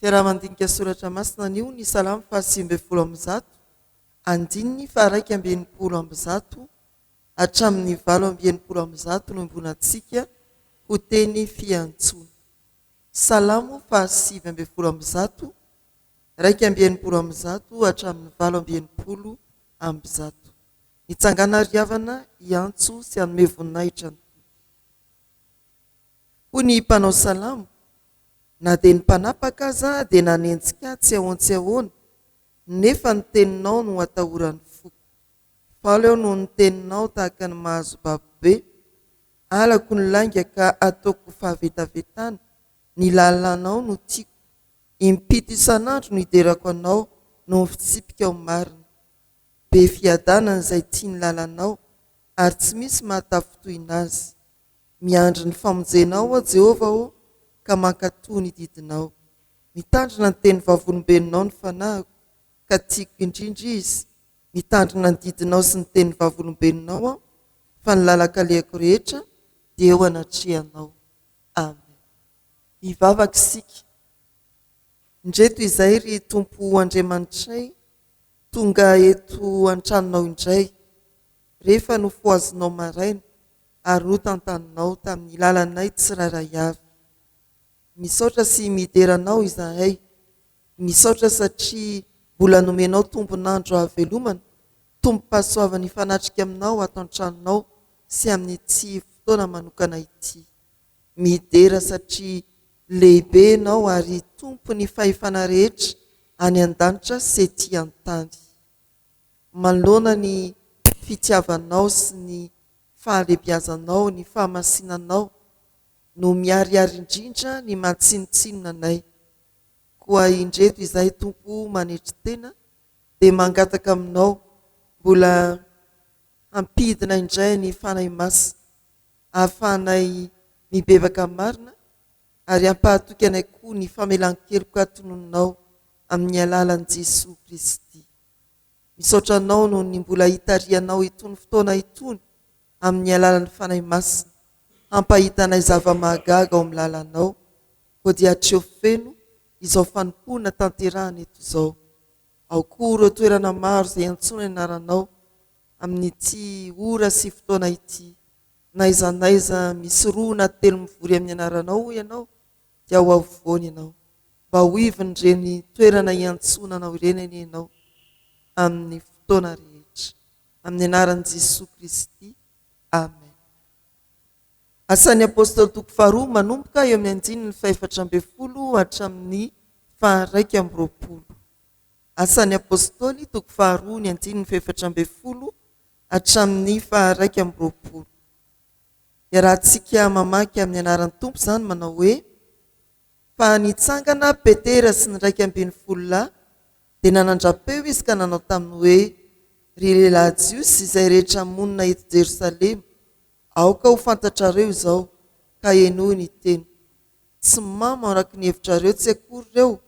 Fiaraha-mandinika soratra masina anio ny Salamo faha-119, andininy faha-161 hatramin'ny 168 no iombonantsika ho teny fiantsoana. Salamo faha-119, 161 hatramin'ny 168. Mitsangàna ry havana hiantso sy hanome voninahitra ny Tompo. Hoy ny mpanao salamo, Na dia ny mpanapaka aza dia nanenjika ahy tsy ahoan-tsy ahoana, nefa ny teninao no atahoran'ny foko. Faly aho noho ny teninao tahaka ny mahazo babo be. Halako ny lainga ka ataoko fahavetavetana, ny lalànao no tiako. Impito isan'andro no iderako anao noho ny fitsipikao marina. Be fiadanana izay tia ny lalanao, ary tsy misy mahatafintohina azy. Miandry ny famonjenao aho, Jehovah ô, ka mankatò ny didinao. Mitandrina ny teny vavolombelonao ny fanahiko, ka tiako indrindra izy. Mitandrina ny didinao sy ny teny vavolombelonao aho, fa ny lalan-kalehako rehetra dia eo anatrehanao. Amen. Hivavaka isika. Indreto izay, ry Tompo Andriamanitray, tonga eto an-tranonao indray, rehefa nofohazinao maraina ary notantaninao tamin'ny lalanay tsirairay avy. Misaotra sy midera Anao izahay. Misaotra satria mbola nomenao tombon'andro hahavelomana, tombom-pahasoavana hifanatrika aminao ato an-tranonao sy amin'ity fotoana manokana ity. Midera satria lehibe Ianao ary Tompon'ny fahefana rehetra any an-danitra sy ety an-tany. Manoloana ny fitiavanao sy ny fahalebiazanao, ny fahamasinanao no miharihary indrindra ny maha tsinontsinona anay. Koa indreto izahay Tompo manetry tena dia mangataka aminao mbola hampidina indray ny Fanahy Masina ahafahanay mibebaka marina ary hampahatoky anay koa ny famelan-keloka tononinao amin'ny alalan'i Jesoa Kristy. Misaotra Anao noho ny mbola hitarihanao itony fotoana itony amin'ny alalan'ny Fanahy Masina hampahita anay zava-mahagaga ao amin'ny lalanao, koa dia hatreo feno izao fanompoana tanterahana eto izao. Ao koa ireo toerana maro izay iantsoana ny anaranao amin'ity ora sy fotoana ity. N'aiza n'aiza misy roa na telo mivory amin'ny anaranao hoy Ianao dia ho afovoany Ianao. Mba ho ivon'ireny toerana iantsoana Anao ireny anie Ianao amin'ny fotoana rehetra. Amin'ny anaran'i Jesoa Kristy. Amen. Asan'ny Apostoly toko faharoa manomboka eo amin'ny andininy fahefatra ambin'ny folo hatramin'ny faha-21. Asan'ny Apostoly toko faharoa ny andininy fahefatra ambin'ny folo hatramin'ny faha-21. Iarahantsika mamaky amin'ny anaran'ny Tompo izany manao hoe, Fa nitsangana Petera sy ny 11 lahy, dia nanandra-peo izy ka nanao taminy hoe, Ry lehilahy Jiosy izay rehetra monina eto Jerosalema, aoka ho fantatrareo izao, ka henoy ny teniko. Tsy mamo araka ny hevitrareo tsy akory ireo,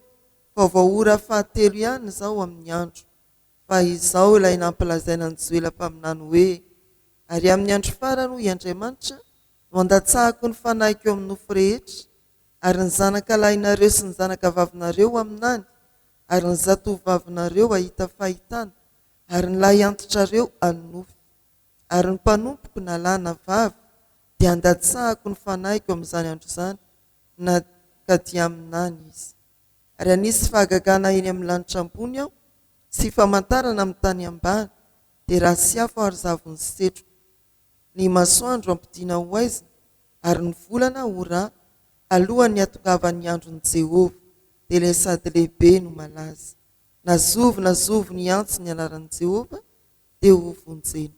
fa vao ora fahatelo ihany izao amin'ny andro. Fa izao ilay nampilazaina an'i Joela mpaminany hoe, Ary amin'ny andro farany, hoy Andriamanitra, no handatsahako ny fanahiko eo amin'ny nofo rehetra, ary ny zanaka lahinareo sy ny zanaka vavinareo haminany, ary ny zatovovavinareo hahita fahitana, ary ny lahy antitrareo hanonofy. Ary ny mpanompoko, na lahy na vavy, dia handatsahako ny fanahiko amin'izany andro izany, na ka dia haminany izy. Ary hanisy fahagagana eny amin'ny lanitra ambony Aho, sy famantarana amin'ny tany ambany, dia ra sy afo ary zavon'ny setroka. Ny masoandro hampodiana ho haizina, ary ny volana ho ra, alohan'ny hahatongavan'ny andron'i Jehovah, dia ilay sady lehibe no malaza. Na zovy na zovy niantso ny anaran'i Jehovah, dia hovonjena.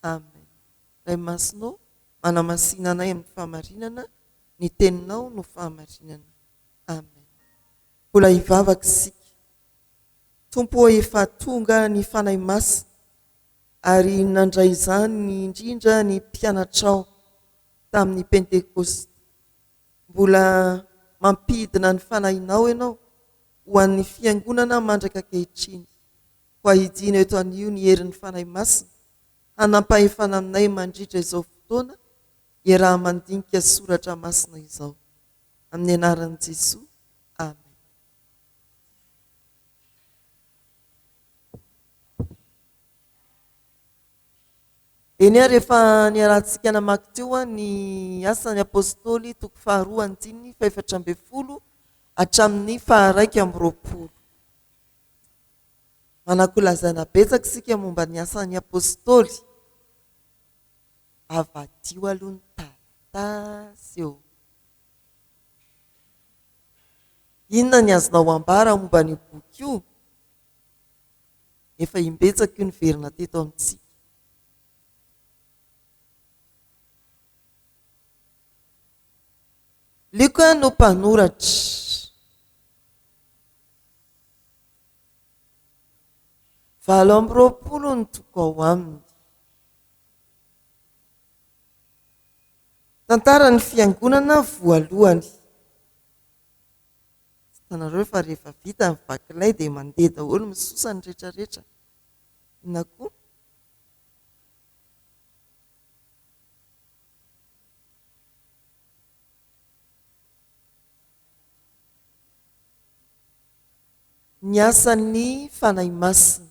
Amen. Ray Masina ô, manamasina anay amin'ny fahamarinana, ny Teninao no fahamarinana. Amen. Mbola hivavaka isika. Tompo ô efa tonga ny Fanahy Masina ary nandray izany indrindra ny mpianatrao tamin'ny Pentekosta. Mbola mampidina ny Fanahinao Ianao ho an'ny Fiangonana mandraka ankehitriny. Koa hidino eto anio ny herin'ny Fanahy Masina hanampahefana aminay mandritra izao fotoana iaraha-mandinika Soratra Masina izao. Amin'ny anaran'i Jesoa. Amen. Eny ary, efa niarahantsika namaky teo ny Asan'ny Apostoly toko faharoa andininy fahefatra ambin'ny folo hatramin'ny faha-21. Manan-kolazaina betsaka isika momba ny Asan'ny Apostoly. Avadio aloha ny taratasy ô! Inona ny azonao ambara momba an'io boky io? Efa imbetsaka io niverina teto amintsika. Lioka no mpanoratra. 28 ny toko ao aminy. Tantaran'ny fiangonana voalohany. Tsy hitanareo fa rehefa vita ny vakilay dia mandeha daholo misosa ny retraretra. Inona koa? Ny asan'ny Fanahy Masina.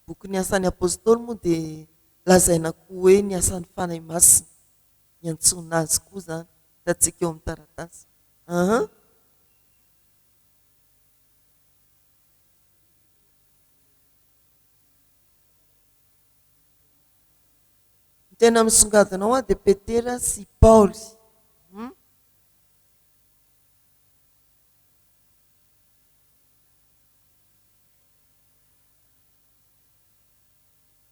Bokin'ny Asan'ny Apostoly moa dia lazaina koa hoe ny asan'ny Fanahy Masina. Iantsoana azy koa izany, hitantsika eo amin'ny taratasy. Aha. Ny tena misongadina ao dia Petera sy Paoly.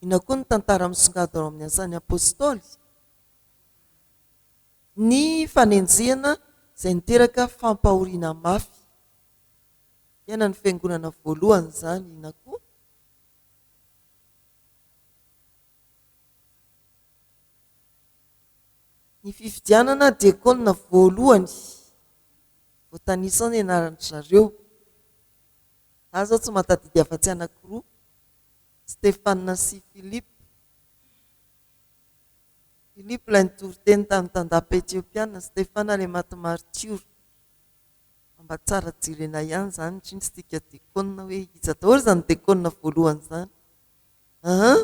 Inona koa ny tantara misongadina ao amin'ny Asan'ny Apostoly? Ny fanenjehana izay niteraka fampahoriana mafy. Fiainan'ny fiangonana voalohany izany. Inona koa? Ny fifidianana diakona voalohany. Voatanisa ao ny anaran-dry zareo. Za zao tsy mahatadidy afa-tsy anankiroa, Stefana sy Philippe. Philippe ilay nitory teny tamin'ny tandapa Etiopiana, Stefana ilay maty martiora. Fa mba tsara jerena ihany izany ndry ny stika diakona hoe iza daholo izany diakona voalohany izany. Aa.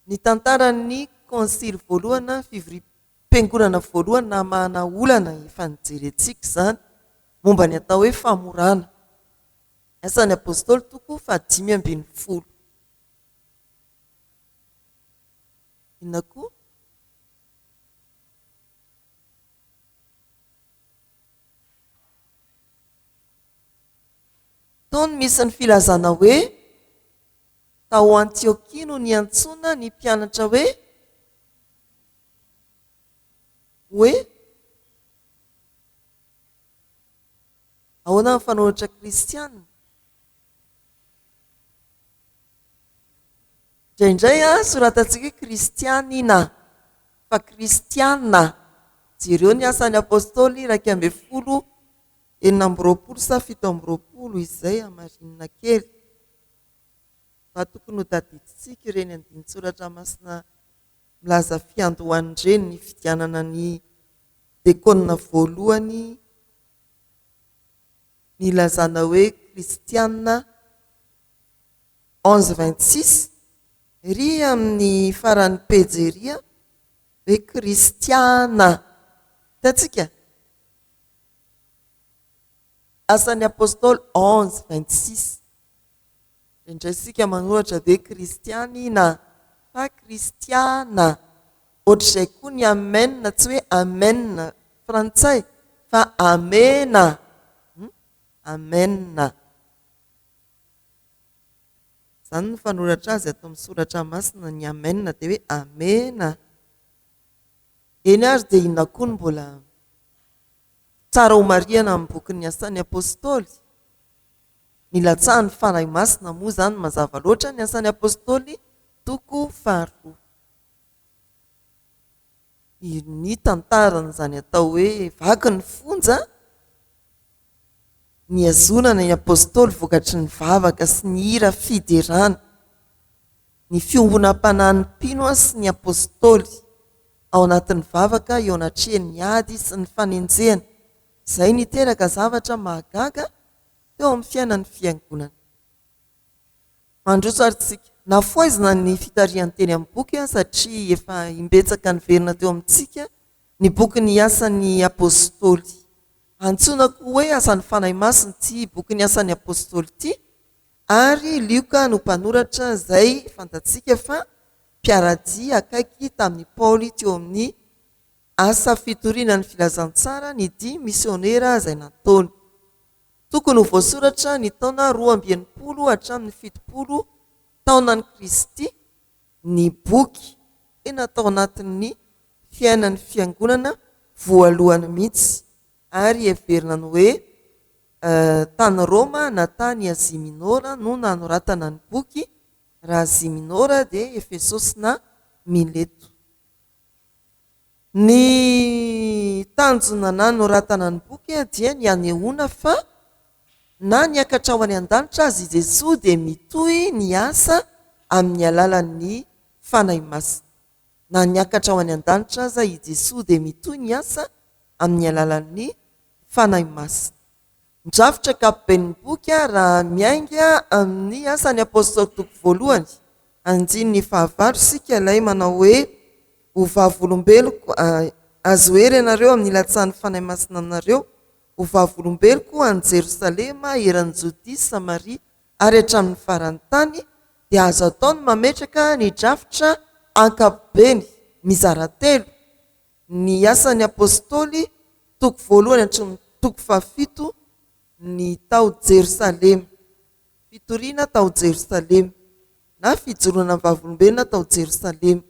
Ny tantaran'ny konsily voalohany na fivoriam-piangonana voalohany namahana olana efa nijerentsika izany momba ny atao hoe famorana. Asan'ny Apostoly toko faha-15. Inona koa? Tao no misy ny filazana hoe tao Antiokia no niantsoana ny mpianatra hoe hoe ahoana ny fanoratra kristiana? Indraindray soratantsika hoe kristianina fa kristiana. Jereo ny Asan'ny Apostoly 11 26 sa 27 izay hamarinina kely. Mba tokony ho tadidintsika ireny andinin-tsoratra masina milaza fiandohan'ireny nifidianana ny dekona voalohany nilazana hoe kristiana 11 26 ery amin'ny faran'ny pejy ery hoe kristiana. Hitantsika? Asan'ny Apostoly 11 26. Indraindray isika manoratra dia kristianina fa kristiana. Ohatr'izay koa ny amen tsy hoe amen frantsay fa amena. Amen. Izany no fanoratra azy ato amin'ny soratra masina ny amen dia hoe amena. Eny ary dia inona koa no mbola tsara homarihana amin'ny bokin'ny Asan'ny Apostoly? Nilatsahan'ny Fanahy Masina moa izany mazava loatra ny Asan'ny Apostoly toko faharoa. Ny tantaran'izany atao hoe vaky ny fonja, nihazonana ny Apostoly vokatry ny vavaka sy ny hira fiderana, ny fiombonam-panahin'ny mpino sy ny Apostoly ao anatin'ny vavaka eo anatrehan'ny ady sy ny fanenjehana, izay niteraka zavatra mahagaga. teo amin'ny fiainan'ny Fiangonana. Mandroso ary isika. Nafohazina ny fitarihan-teny amin'ny boky satria efa imbetsaka niverina teo amintsika ny bokin'ny Asan'ny Apostoly. Antsoina koa hoe Asan'ny Fanahy Masina ity bokin'ny Asan'ny Apostoly ity ary Lioka no mpanoratra izay fantatsika fa mpiara-dia akaiky tamin'i Paoly teo amin'ny asa fitoriana ny filazantsara ny dia misionera izay nataony. Tokony ho voasoratra ny taona 62 hatramin'ny 70 taonan'i Kristy ny boky, tena tao anatin'ny fiainan'ny fiangonana voalohany mihitsy, ary heverina ny hoe tany Roma na tany Azia Minora no nanoratana ny boky, raha Azia Minora dia Efesosy na Mileto. Ny tanjona nanoratana ny boky dia ny hanehoana fa na niakatra ho any an-danitra aza i Jesoa dia mitohy ny asa amin'ny alalan'ny Fanahy Masina. Na niakatra ho any an-danitra aza i Jesoa dia mitohy ny asa amin'ny alalan'ny Fanahy Masina. Ny drafitra ankapoben'ny boky raha miainga amin'ny Asan'ny Apostoly toko voalohany, andininy fahavalo isika ilay manao hoe, Ho vavolombeloko, azo hery ianareo amin'ny hilatsahan'ny Fanahy Masina aminareo, ho vavolombeloko any Jerosalema, eran'i Jodia, Samaria ary hatramin'ny faran'ny tany, dia azo atao ny mametraka ny drafitra ankapobeny mizara telo, Ny Asan'ny Apostoly, toko voalohany hatramin'ny toko fahafito, ny tao Jerosalema, fitoriana tao Jerosalema, na fijoroana vavolombelona tao Jerosalema.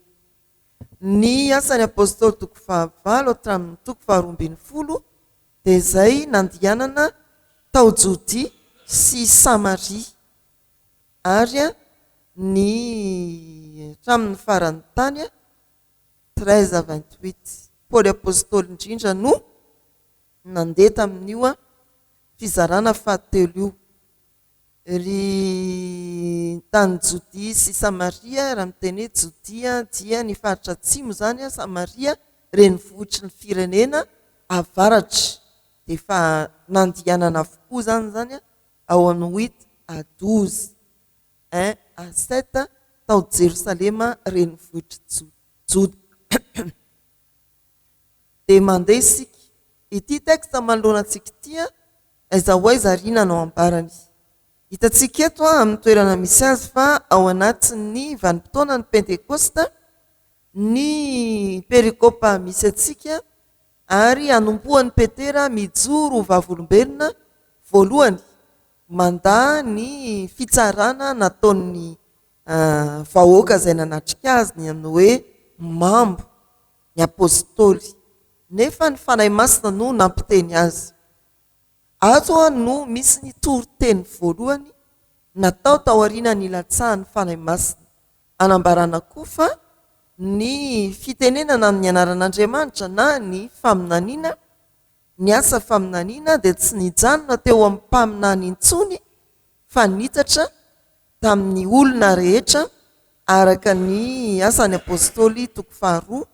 Ny Asan'ny Apostoly toko fahavalo hatramin'ny toko faharoa ambin'ny folo dia izay nandianana tao Jodia sy Samaria ary ny hatramin'ny faran'ny tany. 13 à 28. Paoly Apostoly indrindra no nandeha tamin'io fizarana fahatelo io. Ry tany Jodia sy Samaria, raha miteny hoe Jodia dia ny faritra atsimo izany, Samaria renivohitry ny firenena avaratra. Dia efa nandianana avokoa izany izany ao amin'ny huit à 12. Un à sept tao Jerosalema renivohitr'i Joda. Dia mandeha isika. Ity texte manoloana antsika ity, aiza ho aiza ary inona no ambarany? Hitantsika eto amin'ny toerana misy azy fa ao anatin'ny vanim-potoanan'ny Pentekosta ny perikopa misy antsika ary hanompoan'i Petera mijoro ho vavolombelona voalohany mandà ny fitsarana nataon'ny vahoaka izay nanatrika azy ny amin'ny hoe mambo ny apostoly, nefa ny Fanahy Masina no nampiteny azy. Ato no misy ny toriteny voalohany natao taoriana nilatsahan'ny Fanahy Masina. Anambarana koa fa ny fitenenana amin'ny anaran'Andriamanitra na ny faminaniana Ny asa faminaniana dia tsy nijanona teo amin'ny mpaminany intsony fa nitatra tamin'ny olona rehetra araka ny Asan'ny Apostoly toko faharoa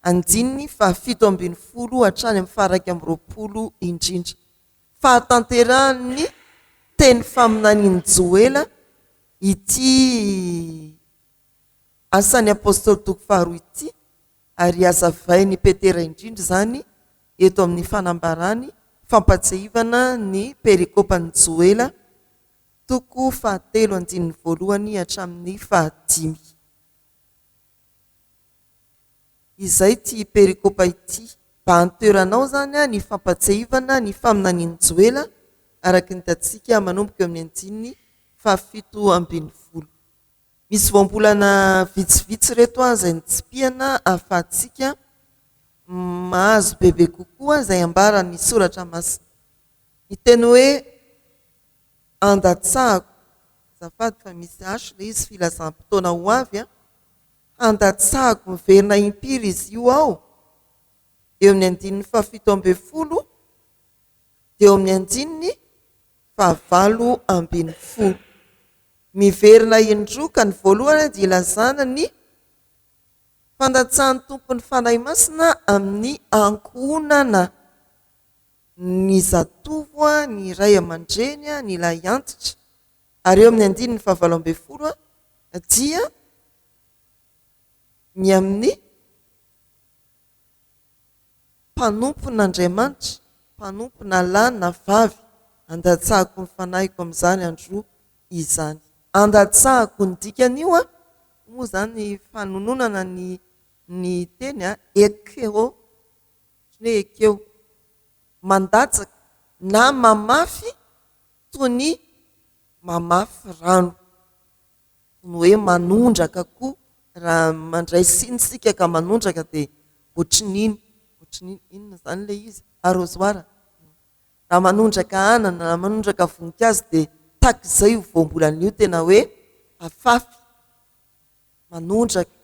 andininy faha-17 hatrany amin'ny faha-21 indrindra. Fahatanterahan'ny teny faminanian'i Joela ity Asan'ny Apostoly toko faharoa ity ary hazavain'i Petera indrindra izany eto amin'ny fanambarany fampatsiahivana ny perikopan'i Joela, toko fahatelo andininy voalohany hatramin'ny fahadimy. Izay ity perikopa ity. Bahan-toerana ao izany ny fampatsiahivana ny faminanian'i Joela araka ny hitantsika manomboka eo amin'ny andininy faha-17. Misy voambolana vitsivitsy ireto izay notsipihana ahafahantsika mahazo bebe kokoa izay ambaran'ny soratra masina. Ny teny hoe andatsahako, azafady fa misy H ilay izy, filazam-potoana ho avy an, handatsahako, miverina impiry izy io ao, eo amin'ny andininy faha-17 dia eo amin'ny andininy faha-18. Miverina indroa ka ny voalohany dia ilazana ny fandatsahan'ny Tompo ny Fanahy Masina amin'ny ankohonana ny zatovo. koa ny ray aman-dreny, ny lahy antitra. Ary eo amin'ny andininy fahavalo ambinifolo dia ny amin'ny mpanompon'Andriamanitra, mpanompo na lahy na vavy, andatsahako ny fanahiko amin'izany andro izany. Andatsahako, ny dikan'io moa izany fanononana ny ny teny ekeo, ohatran'ny hoe ekeo, mandatsaka na mamafy toy ny mamafy rano. Ny hoe manondraka koa, raha mandray siny isika ka manondraka dia ohatrin'iny, ohatrin'iny, inona izany ilay izy? Arrosoir. Raha manondraka anana, raha manondraka voninkazo dia tahaka izay io voambolana io, tena hoe afafy, manondraka,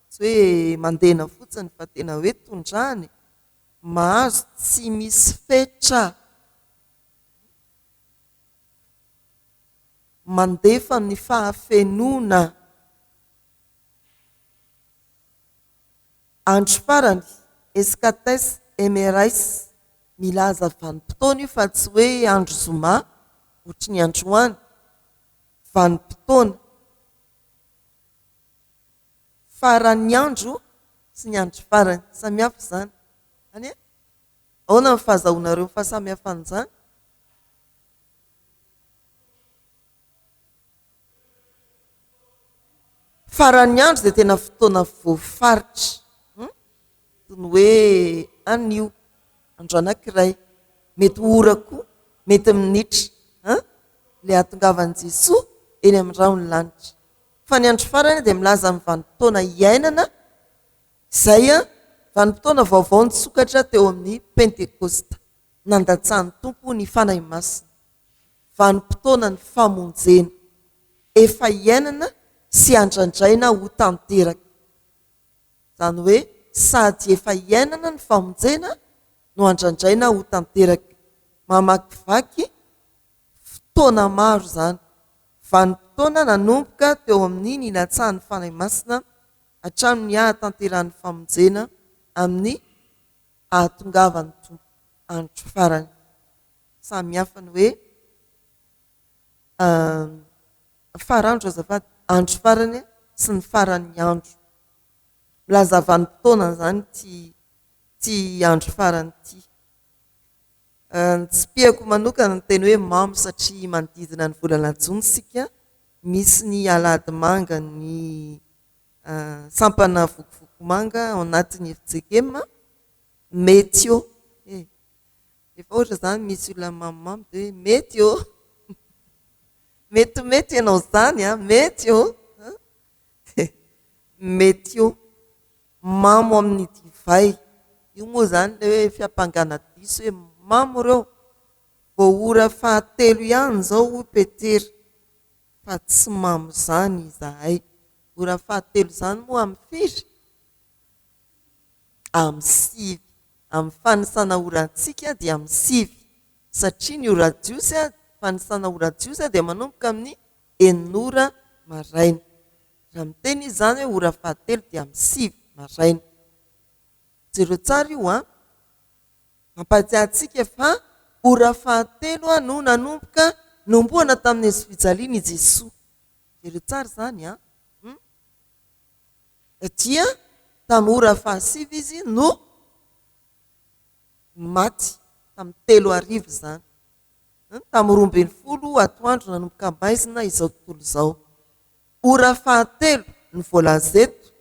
tsy hoe mandena fotsiny fa tena hoe tondrahana e, mahazo tsy misy fetra. Mandefa amin'ny fahafenoana. Andro farany, Eschates Hemerais, milaza vanim-potoana io fa tsy hoe andro zoma ohatry ny androany, vanim-potoana. Faran'ny andro sy ny andro farany, samy hafa izany. Any e? Ahoana ny fahazahoanareo ny fahasamihafan'izany? Faran'ny andro dia tena fotoana voafaritra, toy ny hoe anio, andro anankiray, mety ho ora koa, mety minitra, ilay hahatongavan'i Jesoa eny amin'ny rahon'ny lanitra. Fa ny andro farany dia milaza ny vanim-potoana iainana izay vanim-potoana vaovao nisokatra teo amin'ny Pentekosta. nandatsahan'ny Tompo ny Fanahy Masina. Vanim-potoanan'ny famonjena, efa iainana sy andrandraina ho tanteraka. Izany hoe sady efa iainana ny famonjena no andrandraina ho tanteraka. Mamakivaky fotoana maro izany. Vanim-potoana nanomboka teo amin'ny nilatsahan'ny Fanahy Masina hatramin'ny hahatanterahan'ny famonjena amin'ny ahatongavan'ny Tompo andro farany. Samy hafa ny hoe farandro azafady, andro farany sy ny faran'ny andro. Milaza vanim-potoana izany ity ity andro farany ity. Ny tsipihako manokana ny teny hoe mamo satria manodidina ny volana jona isika, misy ny alahady manga ny sampana vokovoko manga ao anatin'ny fjkm, mety ô! E! Rehefa ohatra izany misy olona mamomamo dia hoe mety ô! Metimety ianao izany an! Mety ô! Mety ô! Mamo amin'ny divay. Io moa izany ilay hoe fiampangana diso hoe mamo ireo. Vao ora fahatelo ihany izao hoy Petera. Fa tsy mamo izany izahay. Ora fahatelo izany moa amin'ny firy? Amin'ny sivy. Amin'ny fanisana orantsika dia amin'ny sivy. Satria ny ora jiosy, fanisana ora jiosy dia manomboka amin'ny enina ora maraina. Raha miteny izy izany hoe ora fahatelo dia amin'ny sivy maraina. Jereo tsara io an! Mampahatsiahy antsika fa ora fahatelo no nanomboka nohomboana tamin'ny hazofijaliana i Jesoa. Jereo tsara izany an! Hum. Dia tamin'ny ora fahasivy izy no maty, tamin'ny 30 izany. Hum. Tamin'ny 12 atoandro nanomboka maizina izao tontolo izao. Ora fahatelo no voalaza eto,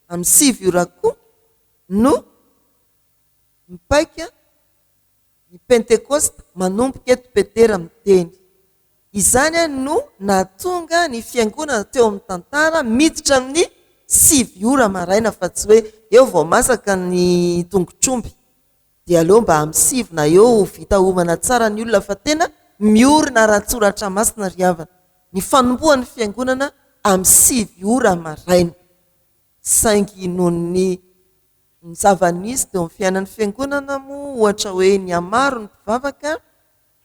amin'ny sivy ora koa no mipaika ny Pentekosta manomboka eto Petera miteny. Izany no nahatonga ny fiangonana teo amin'ny tantara miditra amin'ny sivy ora maraina fa tsy hoe eo vao masaka ny tongotr'omby dia aleo mba amin'ny sivy na eo ho vita homana tsara ny olona fa tena miorina ara-tsoratra masina ry havana ny fanombohan'ny fiangonana amin'ny sivy ora maraina saingy noho ny Ny zava-nisy teo amin'ny fiainan'ny Fiangonana moa ohatra hoe nihamaro ny mpivavaka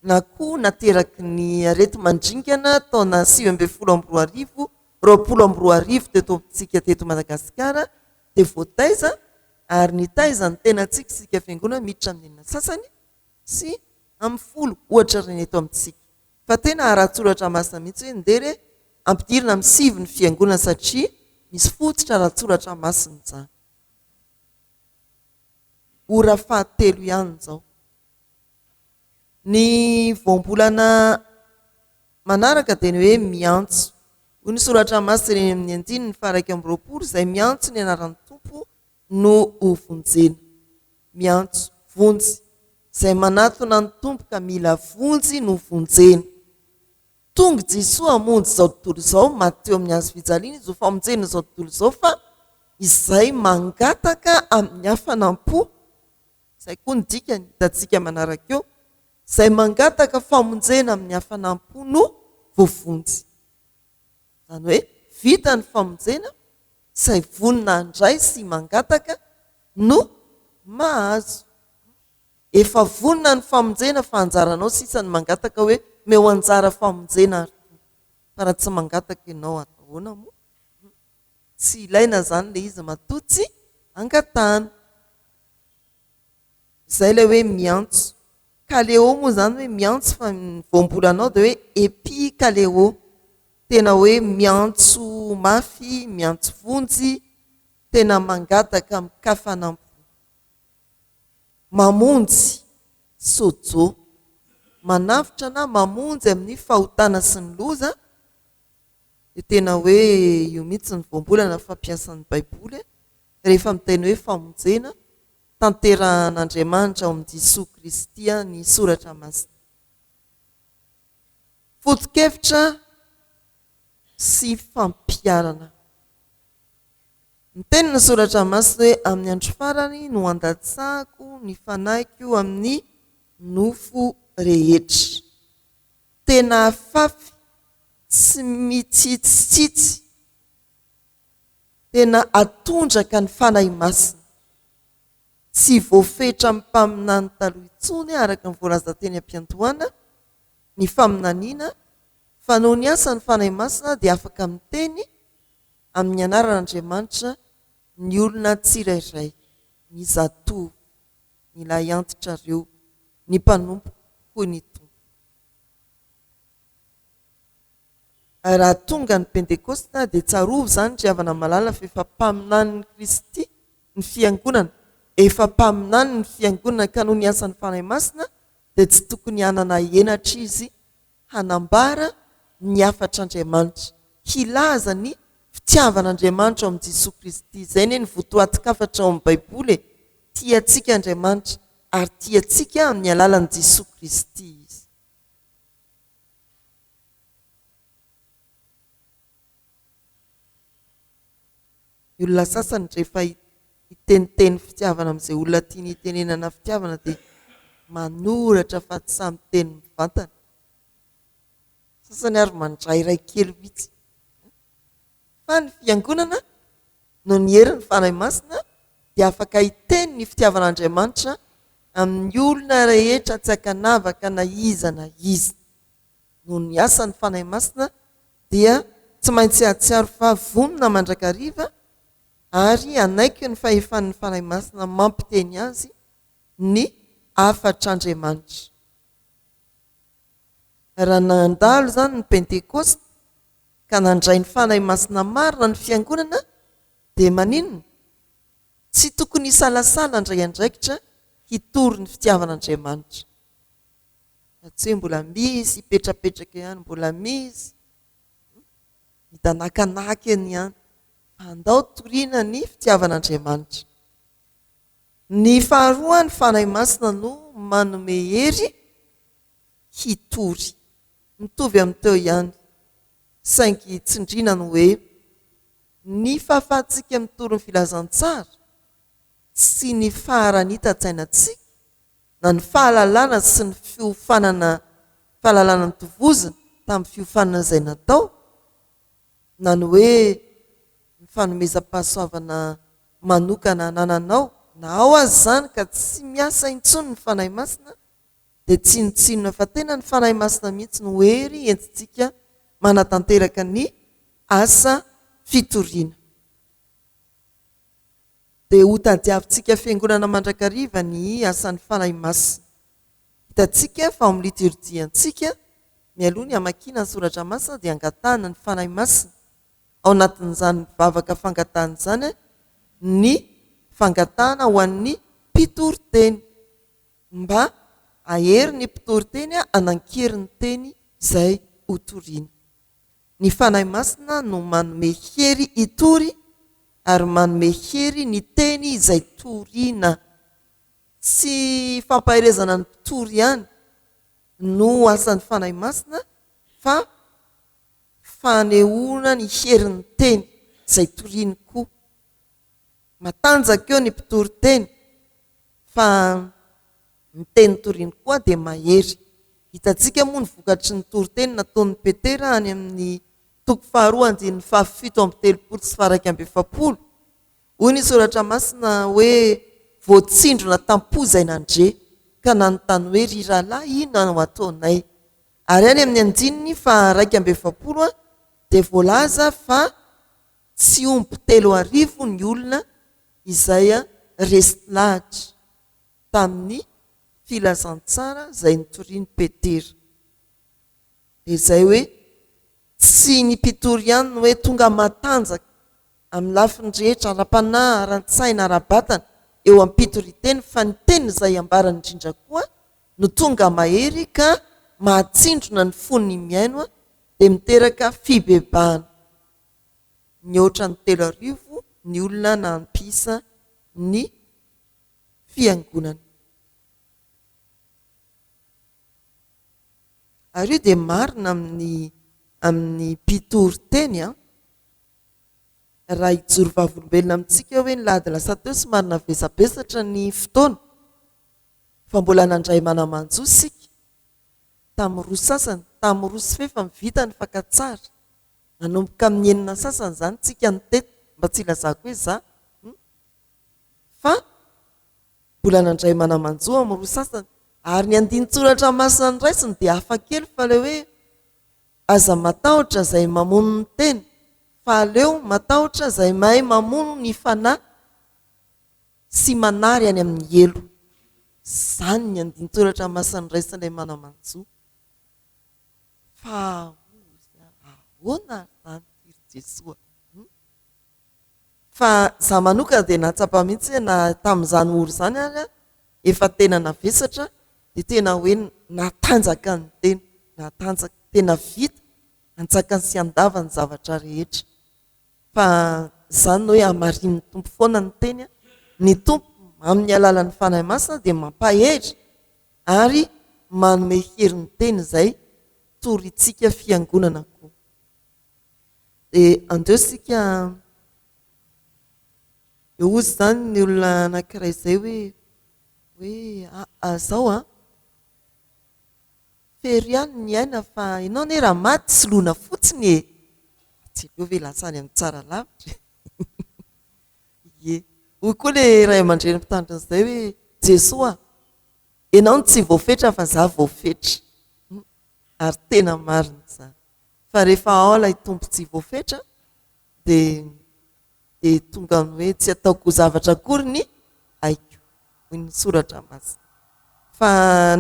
na koa nateraky ny areti-mandringana taona 2019, 2020 teto amintsika teto Madagasikara dia voataiza ary nitaiza ny tenantsika isika Fiangonana miditra amin'ny enina sasany. sy amin'ny 10 ohatra ireny eto amintsika. Fa tena ara-tsoratra masina mihitsy hoe ndeha re ampidirina amin'ny 9 ny fiangonana satria misy fototra ara-tsoratra masina izany. Ora fahatelo ihany izao. Ny voambolana manaraka dia ny hoe miantso. Hoy ny soratra masina eny amin'ny andininy faha-21, Izay miantso ny anaran'ny Tompo no hovonjena. Miantso vonjy. Izay manatona ny Tompo ka mila vonjy no vonjena. Tonga Jesoa hamonjy izao tontolo izao, maty teo amin'ny hazo fijaliana Izy ho famonjena izao tontolo izao fa izay mangataka amin'ny hafanam-po, izay koa ny dikany, hitantsika manaraka eo, izay mangataka famonjena amin'ny hafanam-po no voavonjy. Izany hoe vita ny famonjena, izay vonona handray sy mangataka no mahazo. Efa vonona ny famonjena fa anjaranao sisa ny mangataka hoe meo anjara famonjena ary Tompo. Fa raha tsy mangataka ianao ahoana moa? Tsy ilaina izany ilay izy matoa tsy angatahana. Izay ilay hoe miantso. Kaleo moa izany hoe miantso fa ny voambolanao dia hoe epi kaleo. Tena hoe miantso mafy, miantso vonjy, tena mangataka amin-kafanam-po. Mamonjy, sojo. Manavotra na mamonjy amin'ny fahotana sy ny loza, dia tena hoe io mihitsy ny voambolana fampiasan'ny Baiboly rehefa miteny hoe famonjena, tanterahan'Andriamanitra ao amin'i Jesoa Kristy ny Soratra Masina. Foto-kevitra sy fampiharana. Miteny ny Soratra Masina hoe, Amin'ny andro farany no handatsahako ny Fanahiko amin'ny nofo rehetra. Tena afafy tsy mitsitsitsitsy, tena atondraka ny Fanahy Masina. Tsy voafetra amin'ny mpaminany taloha intsony araka ny voalaza teny am-piandohana ny faminaniana fa noho ny asan'ny Fanahy Masina dia afaka miteny amin'ny anaran'Andriamanitra ny olona tsirairay, ny zatovo, ny lahiantitrareo, ny mpanompo, hoy ny Tompo. Raha tonga ny Pentekosta dia tsarovy izany ry havana malala fa efa mpaminanin'i Kristy ny Fiangonana, efa mpaminany ny Fiangonana ka noho ny asan'ny Fanahy Masina dia tsy tokony hanana henatra izy hanambara ny hafatr'Andriamanitra, hilaza ny fitiavan'Andriamanitra ao amin'i Jesoa Kristy. Izay anie ny votoatin-kafatra ao amin'ny Baiboly e! Tia antsika Andriamanitra ary tia antsika amin'ny alalan'i Jesoa Kristy Izy. Ny olona sasany rehefa hiteniteny fitiavana amin'izay olona tiany hitenenana fitiavana dia manoratra fa tsy sahy miteny mivantana. Sasany ary mandrairay kely mihitsy. Fa ny fiangonana noho ny herin'ny Fanahy Masina dia afaka hiteny ny fitiavan'Andriamanitra amin'ny olona rehetra tsy ankanavaka na iza na iza. Noho ny asan'ny Fanahy Masina dia tsy maintsy hahatsiaro fa vonona mandrakariva ary hanaiky ny fahefan'ny Fanahy Masina mampiteny azy ny hafatr'Andriamanitra. Raha nandalo izany ny Pentekosta ka nandray ny Fanahy Masina marina ny Fiangonana dia maninona? Tsy tokony hisalasala handray andraikitra hitory ny fitiavan'Andriamanitra. Fa tsy hoe mbola misy hipetrapetraka ihany, mbola misy hidanakanaka eny ihany. Fa andao toriana ny fitiavan'Andriamanitra. Ny faharoa, ny Fanahy Masina no manome hery hitory. Mitovy amin'ny teo ihany, saingy tsindriana ny hoe, ny fahafahantsika mitory ny filazantsara sy ny faharanitan-tsainantsika na ny fahalalana sy ny fiofanana fahalalana notovozina tamin'ny fiofanana izay natao na ny hoe ny fanomezam-pahasoavana manokana anananao na ao aza izany ka tsy miasa intsony ny Fanahy Masina dia tsinontsinona fa tena ny Fanahy Masina mihitsy no hery entintsika manatanteraka ny asa fitoriana. Dia hotadiavintsika Fiangonana mandrakariva ny asan'ny Fanahy Masina. Hitantsika fa ao amin'ny litorjiantsika, mialoha ny hamakiana ny Soratra Masina dia angatahana ny Fanahy Masina. Ao anatin'izany vavaka fangatahana izany ny fangatahana ho an'ny mpitoriteny, mba hahery ny mpitoriteny hanan-kery ny teny izay hotorina. Ny Fanahy Masina no manome hery hitory ary manome hery ny teny izay torina. Tsy fampaherezana ny mpitory ihany no asan'ny Fanahy Masina fa fanehoana ny herin'ny teny izay toriny koa. Matanjaka eo ny mpitory teny fa ny teny toriny koa dia mahery. Hitantsika moa ny vokatry ny toriteny nataon'i Petera any amin'ny toko faharoa andininy fahafito amby telopolo sy faha-iraika amby efapolo. Hoy ny Soratra Masina hoe voatsindrona tam-po izay nandre ka nanontany hoe ry rahalahy inona no ataonay? Ary any amin'ny andininy faha-iraika amby efapolo dia voalaza fa tsy omby 3000 ny olona izay resy lahatra tamin'ny filazantsara izay notorian'i Petera. Dia izay hoe tsy ny mpitory ihany no hoe tonga matanjaka amin'ny lafiny rehetra, ara-panahy, ara-tsaina, ara-batana, eo am-pitorian-teny fa ny teny izay ambarany indrindra koa no tonga mahery ka mahatsindrona ny fon'ny mihaino dia miteraka fibebahana. Nihoatra ny 3000 ny olona nampisa ny fiangonana. Ary io dia marina amin'ny amin'ny mpitory teny an! Raha hijoro vavolombelona amintsika hoe ny lahady lasa teo somary navesabesatra ny fotoana fa mbola nandray mana-manjo isika tamin'ny roa sasany, tamin'ny roa sy fefany vita ny fakan-tsary. Nanomboka amin'ny enina sasany izany tsika no teto, mba tsy hilazako hoe za, fa mbola nandray mana-manjo amin'ny roa sasany. Ary ny andinin-tsoratra masina noraisiny dia hafa kely fa ilay hoe aza matahotra izay mamono ny tena fa aleo matahotra izay mahay mamono ny fanahy sy manary any amin'ny helo. Izany ny andinin-tsoratra masina noraisin'ilay mana-manjo. Fa ahoana ary izany ry Jesoa? Fa za manokana dia nahatsapa mihitsy hoe na tamin'izany ora izany ary aho efa tena navesatra dia tena hoe natanjaka ny tena, natanjaka, tena vita antsakany sy andavany ny zavatra rehetra. Fa izany no hoe hamarinin'ny Tompo foana ny teny, ny Tompo amin'ny alalan'ny Fanahy Masina dia mampahery ary manome hery ny teny izay torintsika fiangonana koa. Dia andeo isika eo hozy izany ny olona anankiray izay hoe hoe aa izao an, fery ihany ny aina fa ianao anie raha maty soloina fotsiny e! Tsy aleo ve lasa any amin'ny tsara lavitra e! Ie. Hoy koa ilay ray aman-dreny mpitandrina izay hoe Jesoa a! Ianao no tsy voafetra fa izaho voafetra. Ary tena marina izany. Fa rehefa ao ilay Tompo tsy voafetra dia dia tonga amin'ny hoe tsy ataoko ho zavatra akory ny aiko, hoy ny soratra masina. Fa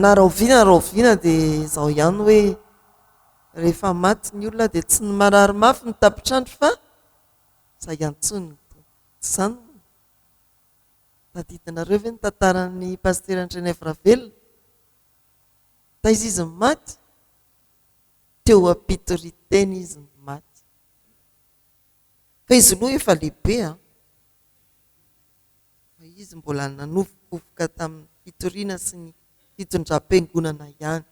na rahoviana na rahoviana dia izao ihany hoe rehefa maty ny olona dia tsy ny marary mafy no tapitr'andro fa izay antsoiny ny Tompo. Tsy izany hono? Tadidinareo ve ny tantaran'ny Pasitera Andrianaivo Ravelona? Taiza izy no maty? Teo am-pitorian-tena izy no maty. Fa izy aloha efa lehibe an! Fa izy mbola nanovokovoka tamin'ny fitoriana sy ny fitondram-piangonana ihany.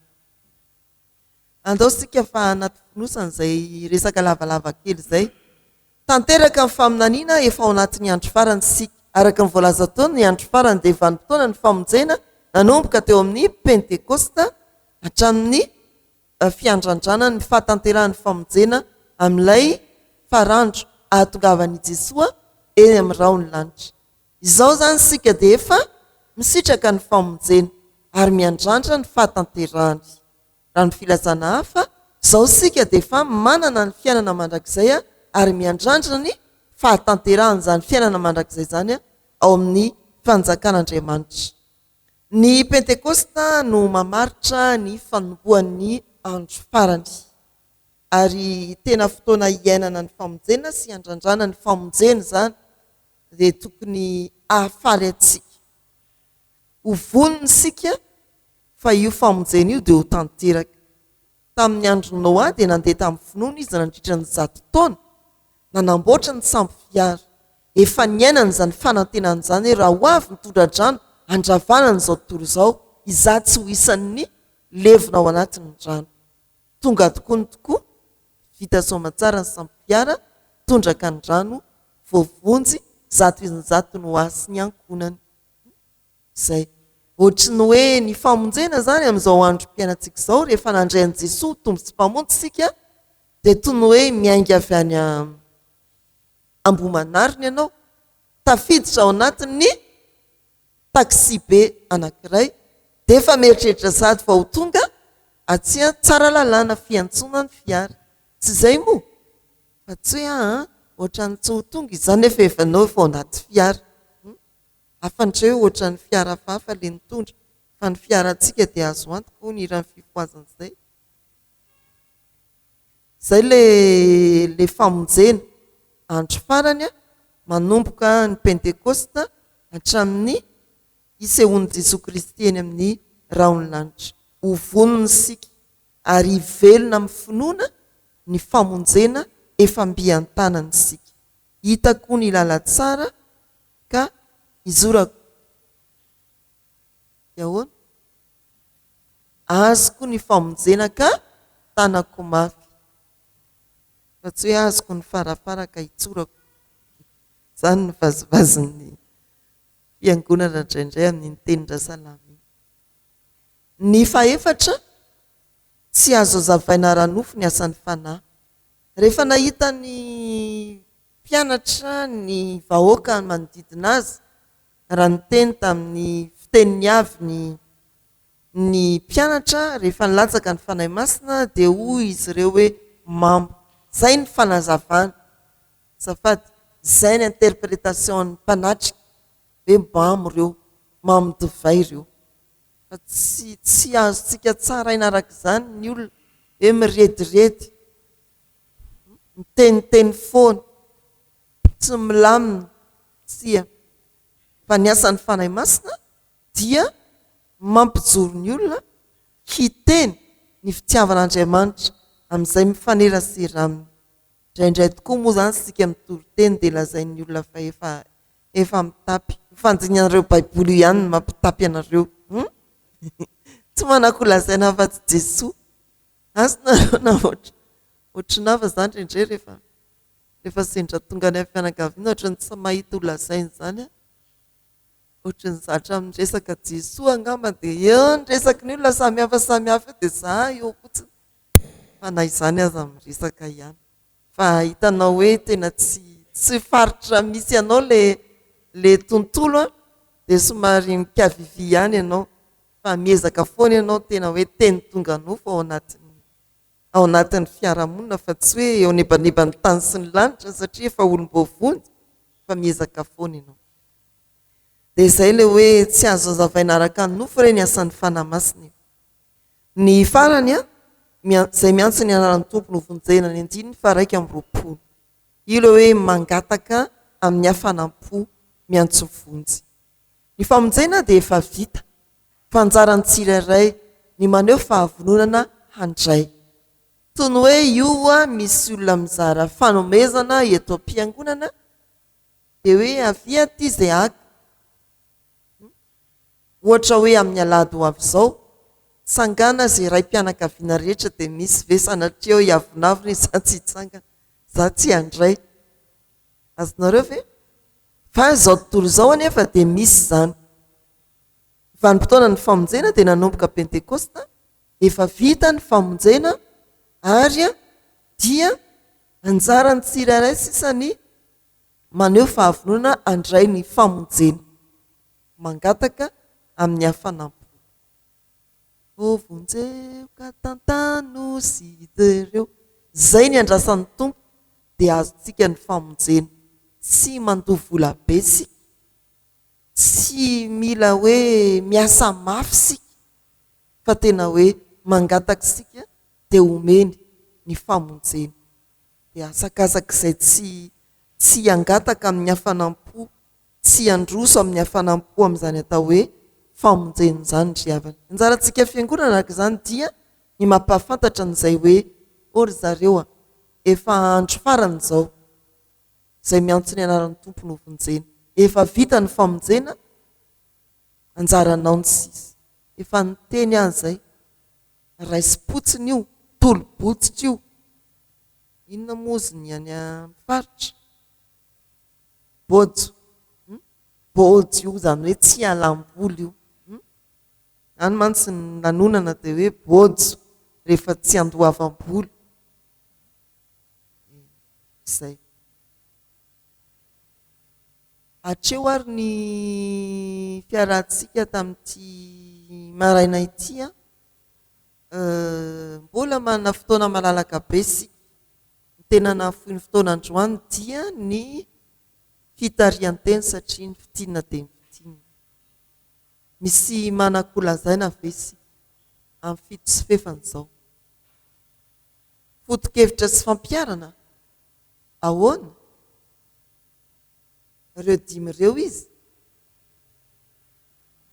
Andao isika fa anaty fonosana izay resaka lavalava kely izay. Tanteraka ny faminaniana efa ao anatin'ny andro farany isika. Araka ny voalaza teo, ny andro farany dia vanim-potoanan'ny famonjena nanomboka teo amin'ny Pentekosta hatramin'ny fiandrandrana ny fahatanterahan'ny famonjena amin'ilay farandro ahatongavan'i Jesoa eny amin'ny rahon'ny lanitra. Izao izany isika dia efa misitraka ny famonjena ary miandrandra ny fahatanterahany. Raha ny filazana hafa, izao isika dia efa manana ny fiainana mandrakizay ary miandrandra ny fahatanterahan'izany fiainana mandrakizay izany ao amin'ny fanjakan'Andriamanitra. Ny Pentekosta no mamaritra ny fanombohan'ny andro farany, ary tena fotoana hiainana ny famonjena sy handrandrana ny famonjena izany, dia tokony hahafaly antsika. Ho vonona isika fa io famonjena io dia ho tanteraka. Tamin'ny andron'i Noa dia nandeha tamin'ny finoana izy nandritra ny zato taona, nanamboatra ny sambo fiara. Efa niainany izany fanantenana izany hoe raha ho avy ny tondra-drano handravana an'izao tontolo izao, izaho tsy ho isan'ny levona ao anatin'ny rano. Tonga tokoa ny tokoa, vita soamantsara ny sambo fiara, tondraka ny rano, voavonjy 100% Noa sy ny ankohonany. Izay. Ohatry ny hoe ny famonjena izany amin'izao androm-piainantsika izao, rehefa nandray an'i Jesoa ho Tompo sy Mpamonjy isika, dia toy ny hoe miainga avy any Ambohimanarina ianao, tafiditra ao anatin'ny taxi-be anankiray, dia efa mieritreritra sahady fa ho tonga atsy Tsaralalàna fiantsoana ny fiara. Tsy izay moa? Fa tsy hoe aa, ohatran'ny tsy ho tonga izany nefa efa ianao efa ao anaty fiara. Hafa ndray ohatran'ny fiara hafahafa le nitondra fa ny fiarantsika dia azo antoka hoy ny hiran'ny fifohazana izay. Izay le le famonjena andro farany a, manomboka ny pentekosta hatramin'ny hisehoan'i Jesoa Kristy eny amin'ny rahon'ny lanitra. Ho vonona isika ary hivelona amin'ny finoana ny famonjena efa mby an-tanana isika. Hitako ny lalantsara ka hizorako. Dia ahoana? Azoko ny famonjena ka tanako mafy. Fa tsy hoe azoko ny farafara ka hitsorako. Izany no vazivazin'ny fiangonana indraindray amin'iny tenin-dRasalama iny. Ny fahefatra, tsy azo hazavaina ara-nofo ny asan'ny Fanahy. Rehefa nahita ny mpianatra ny vahoaka manodidina azy raha niteny tamin'ny fiteniny avy ny ny mpianatra rehefa nilatsaka ny Fanahy Masina dia hoy izy ireo hoe mamo. Izay ny fanazavana. Azafady, izay ny interprétation-n'ny mpanatrika hoe mamo ireo, mamo divay ireo. Fa tsy tsy azontsika tsaraina araka izany ny olona hoe mirediredy. Miteniteny foana, tsy milamina, tsia. Fa ny asan'ny Fanahy Masina dia mampijoro ny olona hiteny ny fitiavan'Andriamanitra amin'izay mifanerasera aminy. Indraindray tokoa moa izany isika mitory teny dia lazain'ny olona fa efa efa mitapy. Io fandinihanareo Baiboly io ihany no mampitapy anareo. Hum? Tsy manan-kolazaina afa-tsy Jesoa. Asa nareo na ohatry ohatry ny hafa zany indraindray rehefa rehefa sendra tonga any amin'ny fianakaviana ohatry ny tsy mahita ho lazaina izany aho. Ohatry ny zatra miresaka Jesoa angamba dia eo ny resaky ny olona samy hafa samy hafa eo dia za eo fotsiny. Fa na izany aza miresaka ihany. Fa hitanao hoe tena tsy tsy faritra misy anao le le tontolo an, dia somary mikavivy ihany ianao. Fa miezaka foana ianao tena hoe teny tonga nofo ao anatin'ny ao anatin'ny fiarahamonina fa tsy hoe eo anebaneban'ny tany sy ny lanitra satria efa olom-boavonjy fa miezaka foana ianao. Dia izay ilay hoe tsy azo hazavaina araka ny nofo re ny asan'ny Fanahy Masina e. Ny farany an, izay miantso ny anaran'ny Tompo no vonjena, ny andininy faha 21. Io ilay hoe mangataka amin'ny hafanam-po miantso vonjy. Ny famonjena dia efa vita, fa anjaran'ny tsirairay ny maneho fahavononana handray. Toy ny hoe io ho'a misy olona mizara fanomezana eto am-piangonana, dia hoe avia aty izay haka. Ohatra hoe amin'ny alahady ho avy izao, tsangana izay raim-pianakaviana rehetra dia misy ve sanatria eo hiavonavona izaho tsy hitsangana, izaho tsy handray. Azonareo ve? Fa izao tontolo izao anefa dia misy izany. Ny vanim-potoanan'ny famonjena dia nanomboka Pentekosta, efa vita ny famonjena ary dia anjaran'ny tsirairay sisa ny maneho fahavononana handray ny famonjena. Mangataka amin'ny hafanam-po. Ô vonjeo ka tantano sy jereo. Zay ny andrasan'ny Tompo dia azontsika ny famonjena. Tsy mandoa vola be isika. Tsy mila hoe miasa mafy isika fa tena hoe mangataka isika dia omeny ny famonjena. Dia asakasak'izay tsy tsy hangataka amin'ny hafanam-po, tsy handroso amin'ny hafanam-po amin'izany atao hoe famonjena izany ry havana. Ny anjarantsika fiangonana araka izany dia ny mampahafantatra an'izay hoe, ô ry zareo a, efa andro farany izao, izay miantso ny anaran'ny Tompo no vonjena. Efa vita ny famonjena, anjaranao ny sisa. Efa niteny aho izay. Raisim-potsiny io, tolo-botsitra io. Inona moa ozy ny any amin'ny faritra? Bôjo. Bôjo io izany hoe tsy ialam-boly io. Any mantsy ny lanonana dia hoe bôjo rehefa tsy andoavam-bola. Izay. Hatreo ary ny fiarahantsika tamin'ity maraina ity an. Mbola manana fotoana malalaka be isika. Ny tena nahafoy ny fotoana androany dia ny fitarihan-teny satria ny fitinina dia ny fitinina. Misy manan-kolazaina ve isika amin'ny fito sy fefany izao? Foto-kevitra sy fampiharana? Ahoana? Ireo dimy ireo izy?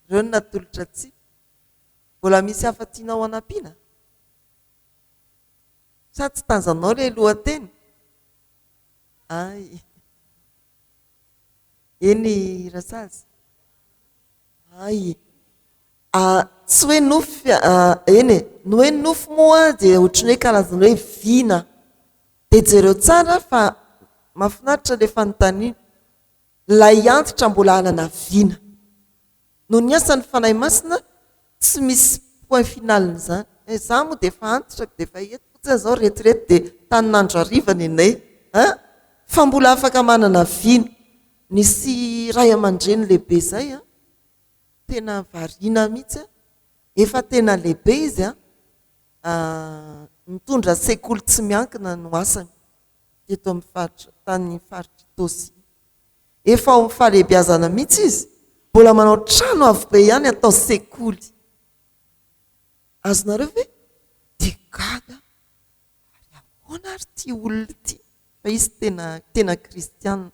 Ireo no natolotra antsika. Mbola misy hafa tianao hanampiana? Sa tsy tanjanao ilay lohateny? Ay. Eny Rasazy. Ay. Tsy hoe nofy, eny e, ny hoe nofy moa dia ohatran'ny hoe karazana hoe vina. Dia jereo tsara fa mahafinaritra ilay fanontaniana. Ilay antitra mbola hanana vina. Noho ny asan'ny Fanahy Masina, tsy misy point final-n'izany. Eh, izaho moa dia efa antitra dia efa eto fotsiny izao retirety dia tanin'andro hariva nenay an! Fa mbola afaka manana vina. Nisy ray aman-dreny lehibe izay an, tena variana mihitsy an, efa tena lehibe izy an, nitondra sekoly tsy miankina no asany teto amin'ny faritra, tany faritr'Itaosy. Efa ao amin'ny fahalehibiazana mihitsy izy, mbola manao trano avo be ihany atao sekoly. Azonareo ve? Dia gaga aho, ary ahoana ary ity olona ity? Fa izy tena tena kristiana,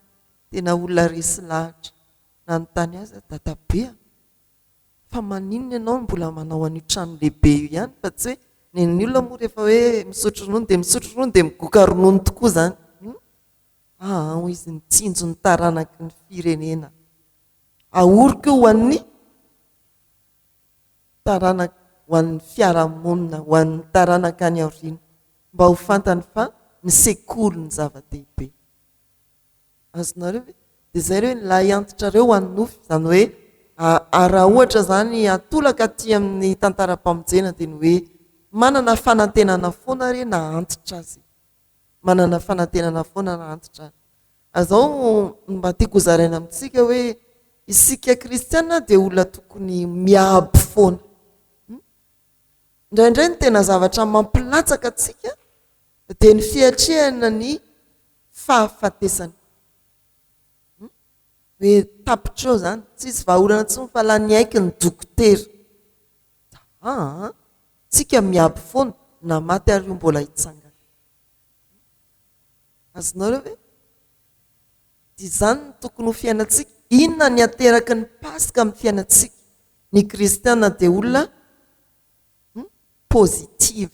tena olona resy lahatra. Nanontany azy aho, dadabe a, fa maninona ianao no mbola manao an'io trano lehibe io ihany fa tsy hoe ny an'ny olona moa rehefa hoe misotro ronono dia misotro ronono dia migoka ronono tokoa izany. Aa hoy izy, nitsinjo ny taranaky ny firenena. Ahoriko io ho an'ny taranaka, ho an'ny fiarahamonina, ho an'ny taranaka any aoriana, mba ho fantany fa ny sekoly no zava-dehibe. Azonareo ve? Dia izay re ny lahy antitrareo ho an'ny nofy, izany hoe raha ohatra izany atolaka aty amin'ny tantaram-pamonjena dia ny hoe manana fanantenana foana re na antitra aza e. Manana fanantenana foana na antitra aza. Izao no mba tiako hozaraina amintsika hoe isika kristiana dia olona tokony miabo foana. Indraindray ny tena zavatra mampilatsaka antsika dia ny fiatrehana ny fahafatesana. Hoe tapitra eo izany, tsisy vahaolana intsony fa lany aiky ny dokotera. Aa, tsika miabo foana, na maty ary io mbola hitsangana. Azonareo ve? Dia izany no tokony ho fiainantsika. Inona ny ateraky ny Paska amin'ny fiainantsika? Ny kristiana dia olona positive.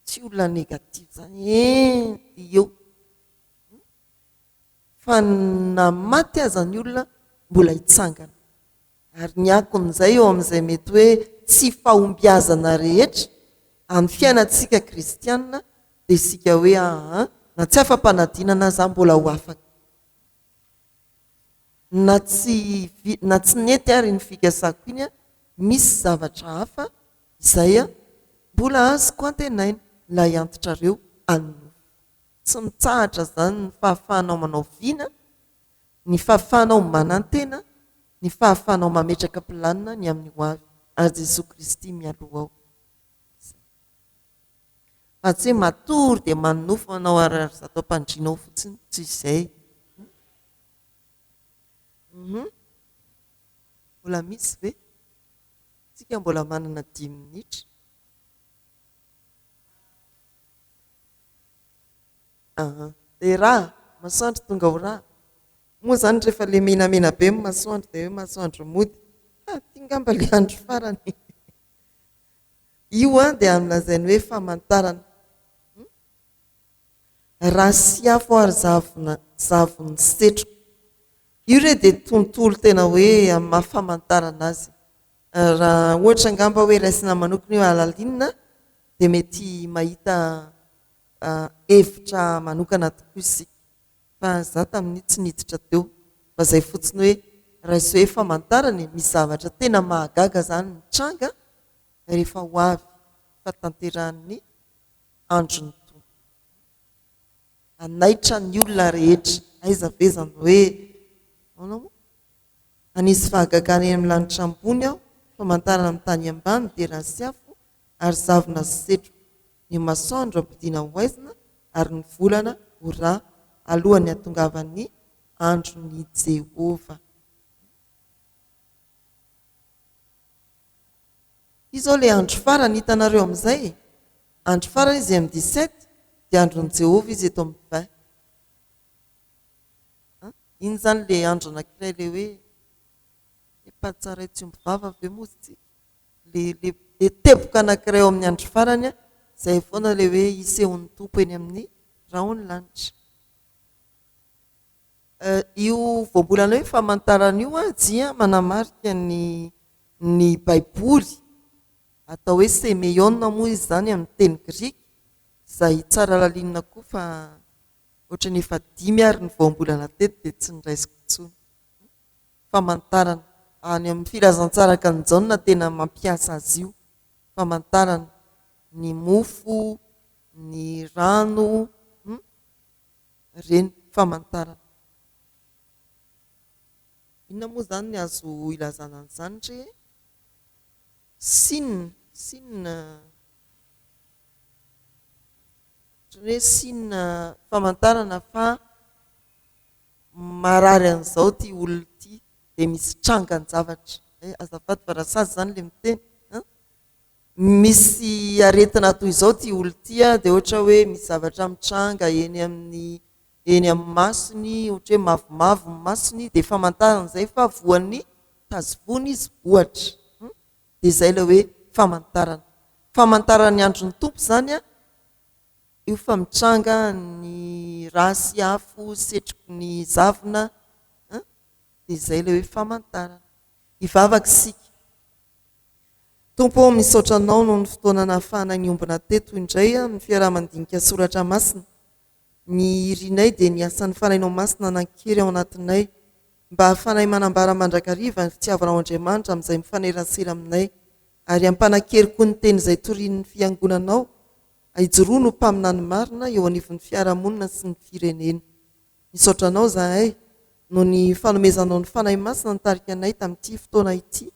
Tsy olona négatif zany eh dia eo fa na maty aza ny olona mbola hitsangana ary ny akon'izay eo amin'izay mety hoe tsy fahombiazana rehetra amin'ny fiainantsika kristiana dia isika hoe aa na tsy afa-panadinana aza aho mbola ho afaka na tsy na tsy nety ary iny fikasako iny an, misy zavatra hafa izay mbola azoko antenaina, ilay antitrareo any. Tsy mitsahatra izany ny fahafahanao manao vina, ny fahafahanao manantena, ny fahafahanao mametraka planina ny amin'ny ho avy, ary Jesoa Kristy mialoha ao. Izay. Fa tsy hoe matory dia manonofy manao arary zato am-pandriana ao fotsiny, tsy izay. Hum. Mbola misy ve? Tsika mbola manana dimy minitra. Aa. Dia ra, masoandro tonga ho ra. Moa izany rehefa ilay menamena be ny masoandro dia hoe masoandro mody. Ha, ity angamba ilay andro farany e. Io an dia amin'ny lazainy hoe famantarana. Ra sy afo ary zavona, zavon'ny setroka. Io re dia tontolo tena hoe amin'ny maha famantarana azy. Raha ohatra angamba hoe raisina manokana io halalinina dia mety mahita hevitra manokana tokoa isika. Fa za tamin'io tsy niditra teo. Fa izay fotsiny hoe raiso hoe famantarana e, misy zavatra tena mahagaga izany mitranga rehefa ho avy fahatanterahan'ny andron'ny Tompo. Hanaitra ny olona rehetra. Aiza ve izany hoe ahoana moa? Hanisy fahagagana eny amin'ny lanitra ambony aho, famantarana amin'ny tany ambany dia rà sy afo ary zavona sy setroka. Ny masoandro hampodiana ho haizina ary ny volana ho rà alohan'ny hahatongavan'ny andron'i Jehovah. Ity izao ilay andro farany, hitanareo amin'izay e! Andro farany izy amin'ny dix-sept, dia andron'i Jehovah izy eto amin'ny vingt. An? Iny izany ilay andro anankiray ilay hoe, efa tsaray tsy omby vava ve moa isika? Ilay, ilay, ilay teboka anankiray ao amin'ny andro farany an, izay foana ilay hoe hisehoan'ny Tompo eny amin'ny rahon'ny lanitra. Io voambolana hoe famantarana io dia manamarika ny ny Baiboly, atao hoe semeion moa izy izany amin'ny teny grika, izay tsara lalinina koa fa ohatran'ny efa dimy ary ny voambolana teto dia tsy noraisiko intsony. Famantarana. Any amin'ny filazantsara araka an'i Jaona tena mampiasa azy io, famantarana, ny mofo, ny rano, ireny famantarana. Inona moa izany ny azo ilazana an'izany re? Signe, signe, ohatran'ny hoe signe famantarana fa marary an'izao ity olona ity dia misy trangan-javatra. Eh, azafady fa rasazy izany ilay miteny an! Misy aretina toy izao ity olona ity an, dia ohatra hoe misy zavatra mitranga eny amin'ny eny amin'ny masony, ohatra hoe mavomavo ny masony, dia famantarana izay fa voan'ny tazovony izy ohatra. Dia izay ilay hoe famantarana. Famantaran'ny andron'ny Tompo izany an, io fa mitranga ny rà sy afo, setroky ny zavona an, dia izay ilay hoe famantarana. Hivavaka isika. Tompo ô, misaotra Anao noho ny fotoana nahafahanay niombona teto indray amin'ny fiaraha-mandinika Soratra Masina. Ny irinay dia ny asan'ny Fanahinao Masina hanan-kery ao anatinay, mba hahafahanay manambara mandrakariva ny fitiavanao Andriamanitra amin'izay mifanerasera aminay, ary hampanan-kery koa ny teny izay torian'ny Fiangonanao, hijoroany ho mpaminany marina eo anivon'ny fiarahamonina sy ny firenena. Misaotra Anao izahay noho ny fanomezanao ny Fanahy Masina nitarika anay tamin'ity fotoana ity,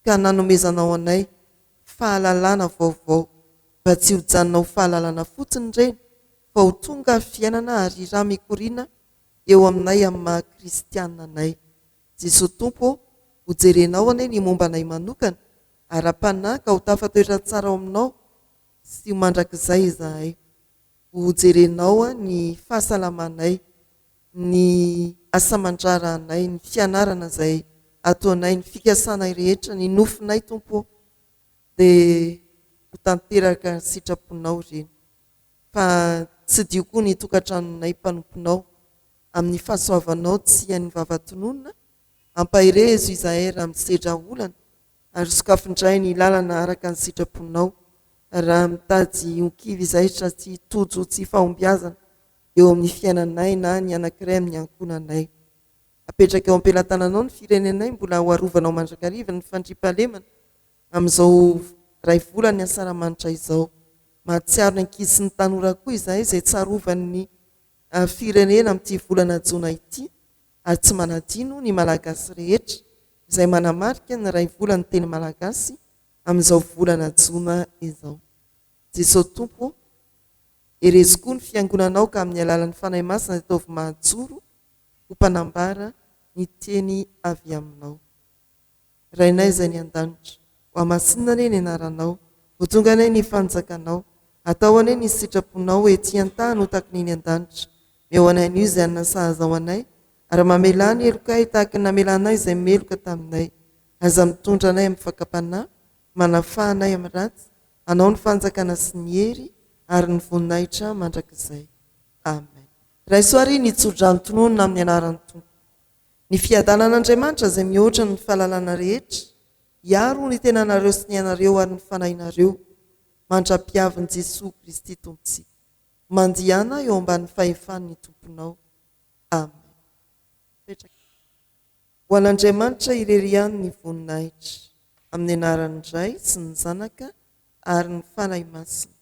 ka nanomezanao anay fahalalana vaovao, mba tsy ho janona ho fahalalana fotsiny ireny, fa ho tonga fiainana ary rà mikoriana eo aminay amin'ny maha kristiana anay. Jesoa Tompo ô, ho jerenao anie ny momba anay manokana, ara-panahy ka ho tafatoetra tsara ao aminao sy ho mandrakizay izahay. Ho jerenao ny fahasalamanay, ny asa aman-draharaha anay, ny fianarana izay ataonay, ny fikasanay rehetra, ny nofinay Tompo ô, dia ho tanteraka ny sitraponao ireny. Fa tsidiho koa ny tokantranonay mpanomponao amin'ny fahasoavanao tsy hain'ny vava tononina, ampaherezo izahay raha misedra olana, ary sokafy indray ny lalana araka ny sitraponao, raha mitady ho kivy izahay tsy tojo tsy fahombiazana eo amin'ny fiainanay na ny anankiray amin'ny ankohonanay. Apetraka eo am-pelatananao ny firenenay mbola ho arovanao mandrakariva ny fandriampahalemana amin'izao iray volan'ny Asaramanitra izao. Mahatsiaro ny ankizy sy ny tanora koa izahay izay tsarovan'ny firenena amin'ity volana jona ity ary tsy manadino ny Malagasy rehetra izay manamarika ny iray volan'ny teny malagasy amin'izao volana jona izao. Jesoa Tompo ô, herezo koa ny Fiangonanao ka amin'ny alalan'ny Fanahy Masina ataovy mahajoro ho mpanambara ny teny avy Aminao. Rainay izay any an-danitra, Hohamasinina anie ny anaranao, Ho tonga anie ny fanjakanao, Atao anie ny sitraponao ety an-tany ho tahaky ny eny an-danitra. Meo anay anio izay hanina sahaza ho anay, ary mamelà ny helokay tahaky ny namelanay izay meloka taminay. Aza mitondra anay amin'ny fakam-panahy, manafaha anay amin'ny ratsy, Anao ny fanjakana sy ny hery ary ny voninahitra mandrakizay. Amen. Raiso àry ny tsodrano tononina amin'ny anaran'ny Tompo. Ny fiadanan'Andriamanitra izay mihoatra ny fahalalana rehetra, hiaro ny tenanareo sy ny ainareo ary ny fanahinareo, mandra-piavin'i Jesoa Kristy Tompontsika. Mandihana eo ambany fahefan'ny Tomponao. Amen. Mipetraka. Ho an'Andriamanitra irery ihany ny voninahitra, amin'ny anaran'ny Ray sy ny Zanaka ary ny Fanahy Masina.